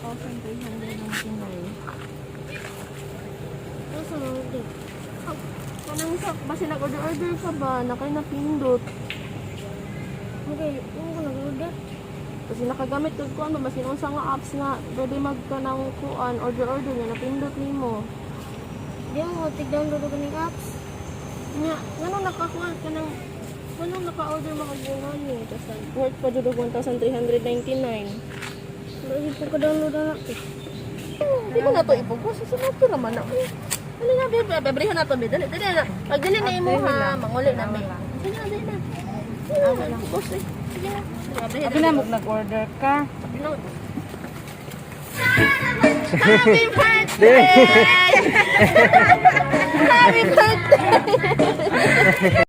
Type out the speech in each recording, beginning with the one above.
1,399. Asa man order? Kanang sa, basta nag-order-order ka ba, na kay napindot. Okay, ano ko nag-order? Kasi nakagamit kag kuan ba, basin unsa nga apps nga pwede magka ng kuan, order-order nga napindot nimo. Di mo tig-download og kaning apps. Nga, ngano nakakuan ka ng ngano naka-order makabunga ni tas worth pa jud og 1,399. Lagi po ka download na. Di mo na to ipugos, sa to naman na. Dali na, babe, babrihan na to, babe. Dali, dali na. Pag dali na imo ha, manguli na, babe. Sige na, dali na. Sige na, pugos eh. Sige na. Abrihan Abi na mo nag-order ka. Happy birthday! Happy birthday!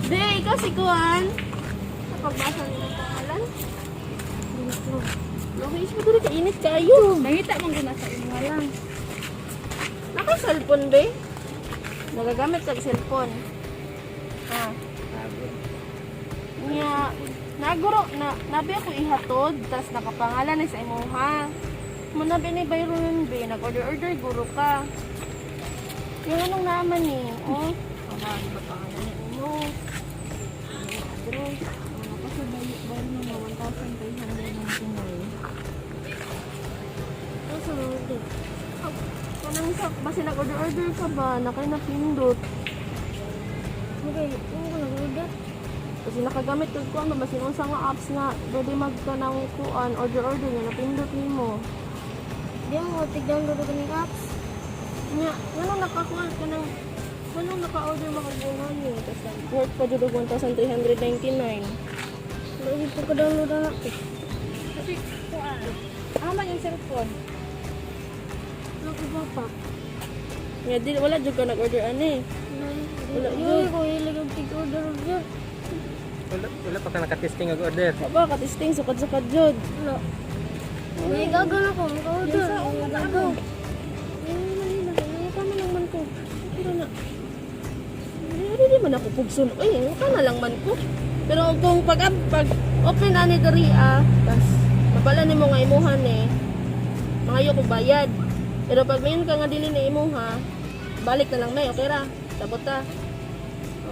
Di, ikaw si Kuan. Napagbasa niyo ang pangalan. Lois, mo dali kainit kayo. Nangita man gud na sa imo lang. Naka-cellphone ba? Nagagamit kag cellphone. Ah. Nya, naguro na nabi ako ihatod tas nakapangalan ni sa imuha. Mo na ni Byron be, nag-order order guro ka. Yung anong naman ni, oh. Wala ba pangalan ni imo? Address. Ano kasi Byron na 1,399. Asa man order? Kanang sa, basta nag-order-order ka ba, na kay napindot. Okay, ano ko nag-order? Kasi nakagamit kag kuan ba, basin unsa nga apps nga pwede magka ng kuan, order-order nga napindot nimo. Di mo tig-download og kaning apps. Nya, ngano nakakuan ka ng ngano naka-order makabunga ni tas worth pa jud og 1,399. Lagi po ka download na. Kasi kuan. Ama yung cellphone. Ako ba pa? Nga di wala jud ka nag-order ani. Wala Wala ko hilig og tig-order order. Wala, wala pa ka nakatesting og order. Wa ba ka-testing sukad-sukad jud. Wala. May gagawin ako, maka-order. Sa May una gagaw. Ay, mali na. Ay, kami lang man ko. Pero na. Hindi di man ako pugson. Ay, ka na lang man ko. Pero kung pag, pag open na ni diri ah, tas mabala nimo nga imuhan eh. Mangayo kog bayad. Pero pag mayon ka nga dili na imuha, balik na lang may, okay ra. Sabot ta.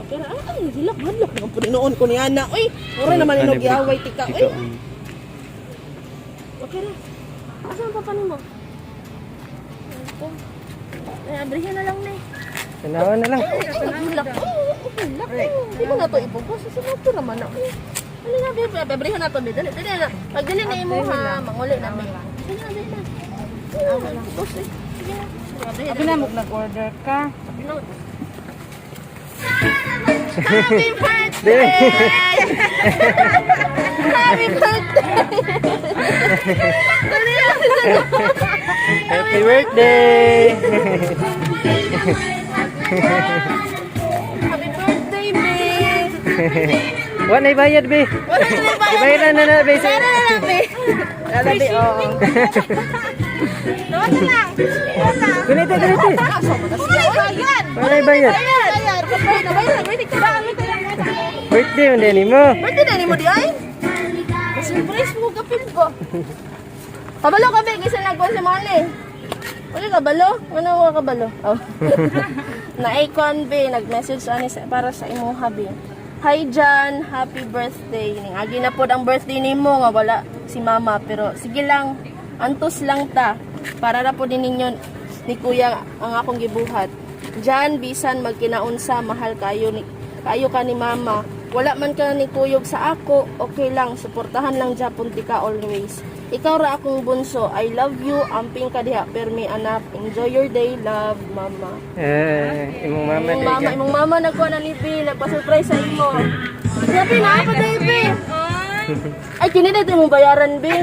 Okay ra. Ay, ay, hilak hadlok na po noon ko ni ana. Uy, ora naman inog giaway tika. Uy. Okay ra. Asa ang papa nimo? Ay, abrihan na lang na eh. Tanawa na lang. Ay, hilak. Ay, hilak. Di mo na to ipugos. Sa to naman na. Dali na, babe. Abrihan na to, babe. Dali, dali na. Pag dali na imo ha, manguli na, babe. Sige na, dali na. Sige na, pugos eh. Sige na. Abrihan Abi na mo nag-order ka. Happy birthday! Happy birthday! Happy birthday! Happy birthday, babe! Wala na bayad, be. Wala na bayad. Ibayaran na na, be. Wala na, be. Wala, be, oo. Tawag na lang. Ganito, ganito. Wala bayad. Wala bayad. Bayad. Bayad, bayad, bayad. Birthday man din mo. Birthday na nimo di ay? Surprise mo kapil ko. Kabalo ka be, kaysa nagkuhan si Molly. Wala kabalo? Ano ka kabalo? Oh. Na-icon be, nag-message ani sa, para sa imuha be. Hi Jan, happy birthday. Ning agi na pod ang birthday nimo nga wala si mama pero sige lang, antos lang ta. Para ra pod ninyo ni kuya ang akong gibuhat. Jan, bisan magkinaunsa, mahal kayo ni kayo ka ni mama. Wala man ka ni kuyog sa ako, okay lang, suportahan lang Japon ti ka always. Ikaw ra akong bunso. I love you. Amping ka diha permi anak. Enjoy your day, love, mama. Eh, imong mama Imong di mama, ka. imong mama nagkuha na ni Bi, nagpa-surprise sa imo. Grabe na pa tayo, Bi. Ay, kini na ito imong bayaran, Bi.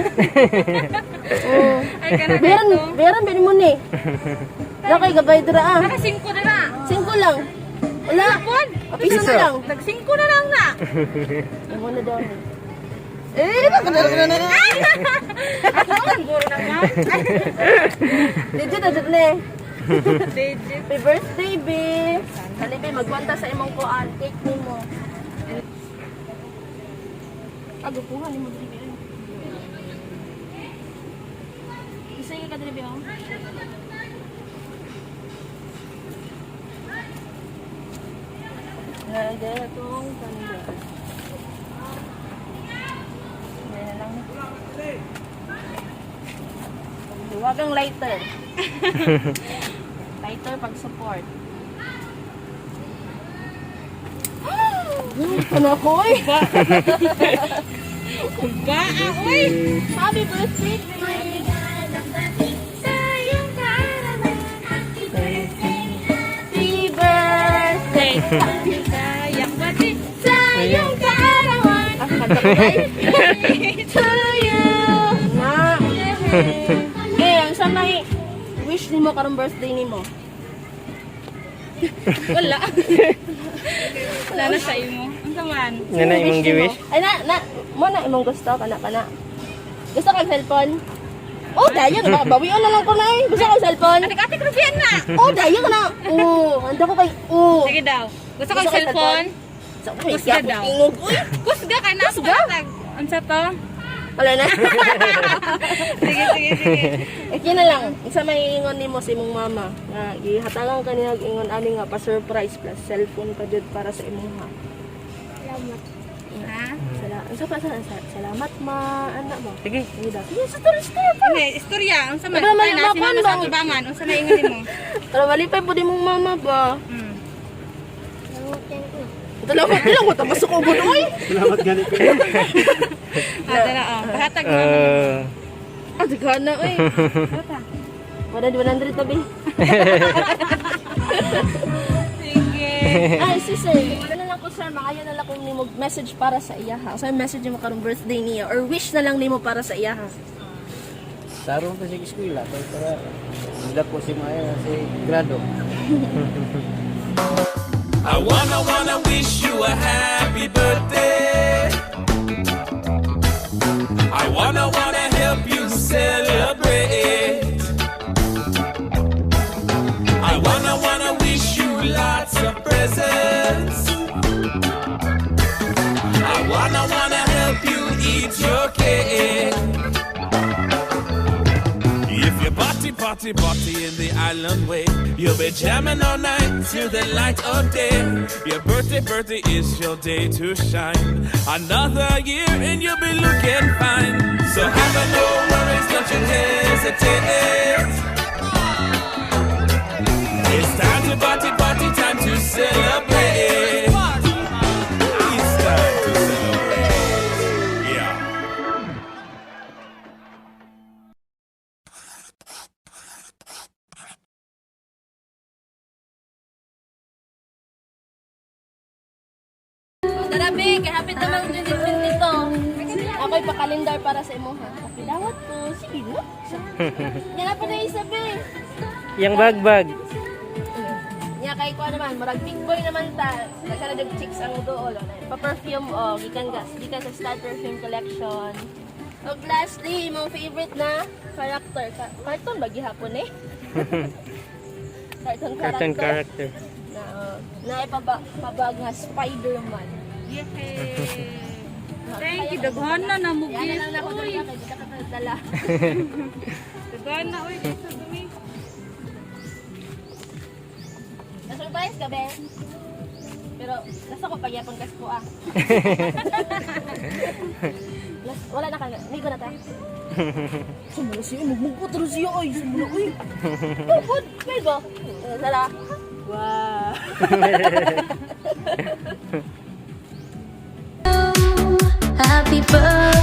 Oh. Ay, kana Bayaran, bayaran ba mo ni? Wala kay gabay dira ah. Naka 5 na na. Singko lang. Wala. Ah, piso na lang. Nag 5 na lang na. Imo na daw ni. Eh, bakit na na na? Ako ang guro naman. Legit, legit na eh. Legit. Happy birthday, Bi. Dali, Bi, magkwanta sa imong kuan. Cake nimo. Agupuhan nimo diri, Bi. Isa ka diri, Bi, oh. Na, dere tong kanda. Dere na lang. Huwag ang lighter. Lighter pag support. Ano ko eh? Ba, ah, uy. Happy birthday! Happy birthday! Sayang bati. Sa iyong kaarawan! Ah, kanta ko ba eh? To you! Na! Eh, ang sa may wish nimo karong birthday nimo? Wala. Wala na sa imo. Ang taman. Nga na imong Wish nimo? giwish. Ay na, na, mo na imong gusto kana kana. Gusto kag cellphone? Oh, dayon ba? Bawion na lang ko na eh. Gusto kag cellphone? Ate-ate Rubian na. Oh, dayon na. Oh, anda ko kay oh. Sige daw. Gusto Gusto kong kag cellphone? Sa ko Kusga daw. Ingog uy. Kusga ka na. Kusga? Unsa to? Wala na. Sige, sige, sige. Okay na lang. Isa may ingon nimo sa imong mama nga gihatagan ka niya og ingon ani nga pa-surprise plus cellphone pa jud para sa imong ha. Salamat. Ha? Unsa pa salamat ma anak mo. Sige. Sige daw. Sige, sa story story pa. Hindi, istorya. Unsa man? Wala man, Ay, na, si makuan mama sa ba? tubangan. Unsa na ingon nimo? Pero malipay po di mong mama ba? Salamat yan ko. Salamat bilang ko tapos ko ubod oy. Ah, dala, oh. Pahatag mama. Ah, daghan na oy. 100 100 tabi. Sige. Ay, si sir. Ano lang ko sir, maayo na lang kung nimo message para sa iya ha. Sa message mo karong birthday niya or wish na lang nimo para sa iya ha. Sarong pa siya eskwela kay para dako si Maya si grado. I wanna wanna wish you a happy birthday. I wanna wanna help you celebrate. I wanna wanna wish you lots of presents. I wanna wanna help you eat your cake. If you party, party, party in the island way, you'll be jamming all night till the light of day. Your birthday, birthday is your day to shine. Another year and you'll be looking fine. So have a no worries, don't you hesitate. It's time to party, party, time to celebrate. It's time to celebrate. Yeah. Tara, be, kay happy tamang 2022. Ako'y pa-calendar para sa imo ha. Pakidawat ko. Sige no. Yan na pa na isa, be. Yang bagbag. Nya kay ko naman, murag big boy naman ta. Nagkana og chicks ang dool. Pa-perfume o gikan gas, gikan sa Star Perfume Collection. Og lastly, imong favorite na character. Cartoon ba gihapon eh? Cartoon character. Cartoon character. Na, na ipabag nga Spider-Man. Yay! Thank you. Daghan na na mo Yan na gift. lang na ako Uy, dali kay di ka kakadala. daghan na uy sa dumi. Na-surprise ka, be? Pero nasa ko pagyapon kas ko ah. Wala na ka, migo na ta. Sumula siya, mugmugko taro siya ay, sumula uy. Tupod, migo. Sala. Wow. Happy birthday.